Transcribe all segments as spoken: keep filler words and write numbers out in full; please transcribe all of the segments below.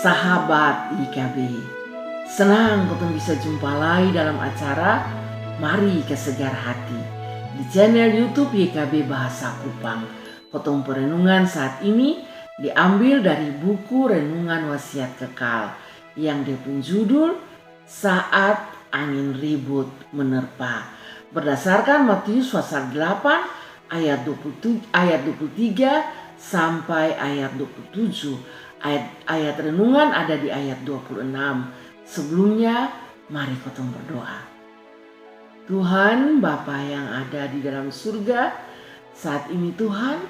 Sahabat Y K B, senang kotong bisa jumpa lai dalam acara Mari Kasagar Hati di channel YouTube Y K B Bahasa Kupang. Kotong perenungan saat ini diambil dari buku Renungan Wasiat Kekal yang dia pun judul Saat Angin Ribut Menerpa. Berdasarkan Matius pasal delapan ayat dua puluh tujuh, ayat dua puluh tiga sampai ayat dua puluh tujuh. Ayat, ayat renungan ada di ayat dua puluh enam. Sebelumnya, mari kotong berdoa. Tuhan, Bapa yang ada di dalam surga, saat ini Tuhan,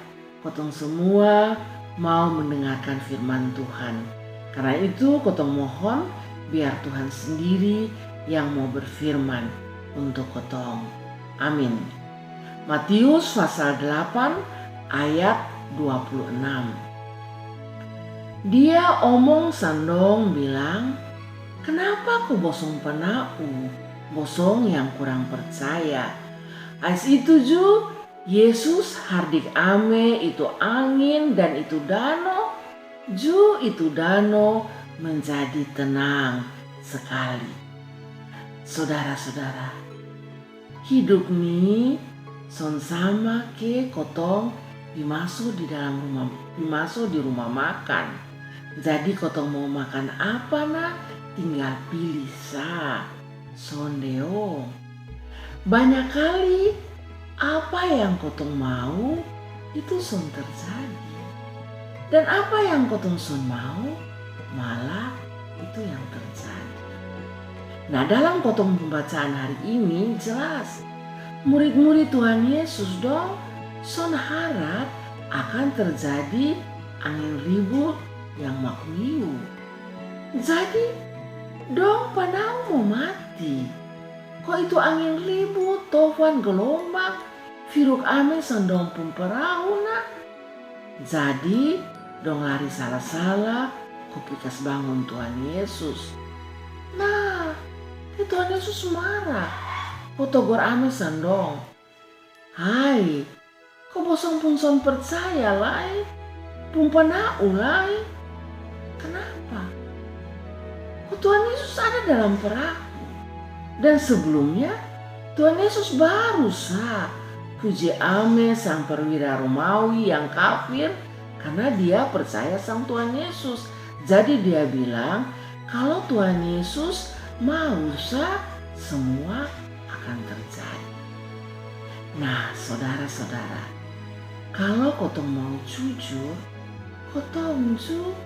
kotong semua mau mendengarkan firman Tuhan. Karena itu kotong mohon biar Tuhan sendiri yang mau berfirman untuk kotong. Amin. Matius pasal delapan ayat dua puluh enam. Dia omong sang dong bilang, "Kenapa ko bosong pana'u, bosong yang kurang percaya?" Ais itu ju Yesus hardik ame itu angin dan itu dano, ju itu dano menjadi tenang sekali. Sodara-sodara, hidup ni son sama ke kotong pi maso di dalam rumah, pi maso di rumah makan. Jadi kotong mau makan apa na, tinggal pilih sa. Sonde o. Banyak kali apa yang kotong mau itu son terjadi. Dan apa yang kotong son mau malah itu yang terjadi. Nah, dalam kotong pembacaan hari ini jelas, murid-murid Tuhan Yesus dong son harap akan terjadi angin ribut yang makmiu. Jadi dong pana'u mo mati. Ko itu angin ribut, tofan, gelombang, firuk ame sang dong pung perahu na. Jadi dong lari sala-sala ko pi kas bangun Tuhan Yesus. Nah, te Tuhan Yesus marah ko togor ame sang dong, "Hai, ko bosong pung son percaya lai, pung pana'u lai. Kenapa? Ko Tuhan Yesus ada dalam perahu. Dan sebelumnya Tuhan Yesus baru sa puji ame sang perwira Romawi yang kafir karena dia percaya sang Tuhan Yesus. Jadi dia bilang, kalau Tuhan Yesus mau sa, semua akan terjadi." Nah, sodara-sodara, kalau kotong mau jujur, kotong ju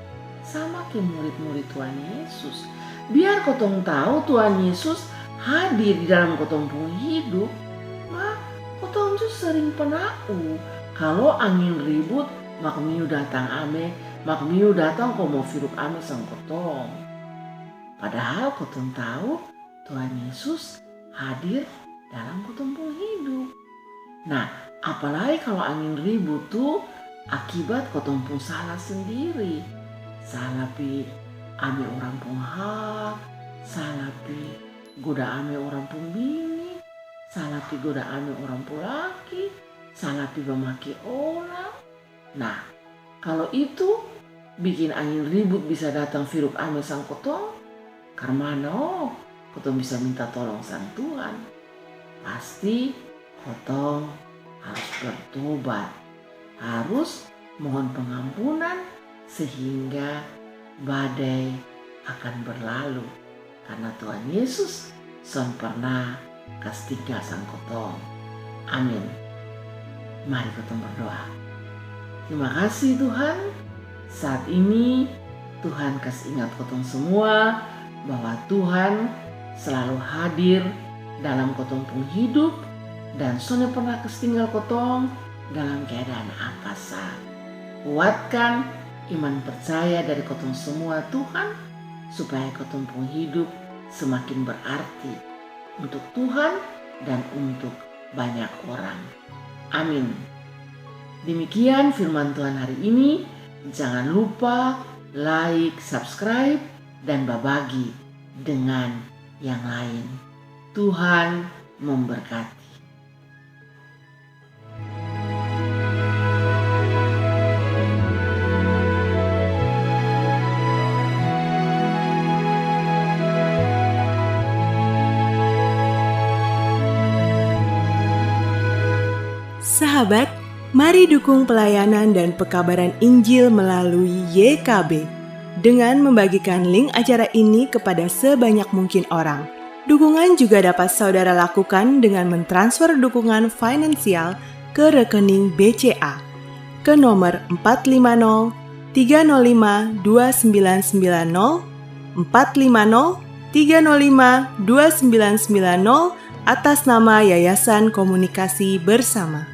sama ke murid-murid Tuhan Yesus. Biar kotong tau Tuhan Yesus hadir di dalam kotong pung hidup, ma kotong ju sering pana'u kalau angin ribut makmiu datang ame, makmiu datang ko mau firuk ame sang kotong. Padahal kotong tau Tuhan Yesus hadir dalam kotong pung hidup. Nah, apalai kalau angin ribut tu akibat kotong pung salah sendiri. Salah pi ame orang pung hak, salah pi goda ame orang pung bini, salah pi goda ame orang pung laki, salah pi bamake ola. Nah, kalau itu bikin angin ribut bisa datang firuk ame sang kotong, karmana o kotong bisa minta tolong sang Tuhan? Pasti kotong harus bertobat, harus mohon pengampunan sehingga badai akan berlalu. Karena Tuhan Yesus son pernah kas tinggal sang kotong. Amin. Mari kotong berdoa. Terima kasih Tuhan, saat ini Tuhan kas ingat kotong semua bahwa Tuhan selalu hadir dalam kotong pung hidup dan sonde pernah kas tinggal kotong dalam keadaan apa sa. Kuatkan iman percaya dari kotong semua Tuhan, supaya kotong pung hidup semakin berarti untuk Tuhan dan untuk banyak orang. Amin. Demikian firman Tuhan hari ini. Jangan lupa like, subscribe, dan babagi dengan yang lain. Tuhan memberkati. Sahabat, mari dukung pelayanan dan pekabaran Injil melalui Y K B dengan membagikan link acara ini kepada sebanyak mungkin orang. Dukungan juga dapat saudara lakukan dengan mentransfer dukungan finansial ke rekening B C A ke nomor empat lima nol tiga nol lima dua sembilan sembilan nol, empat lima nol tiga nol lima dua sembilan sembilan nol, atas nama Yayasan Komunikasi Bersama.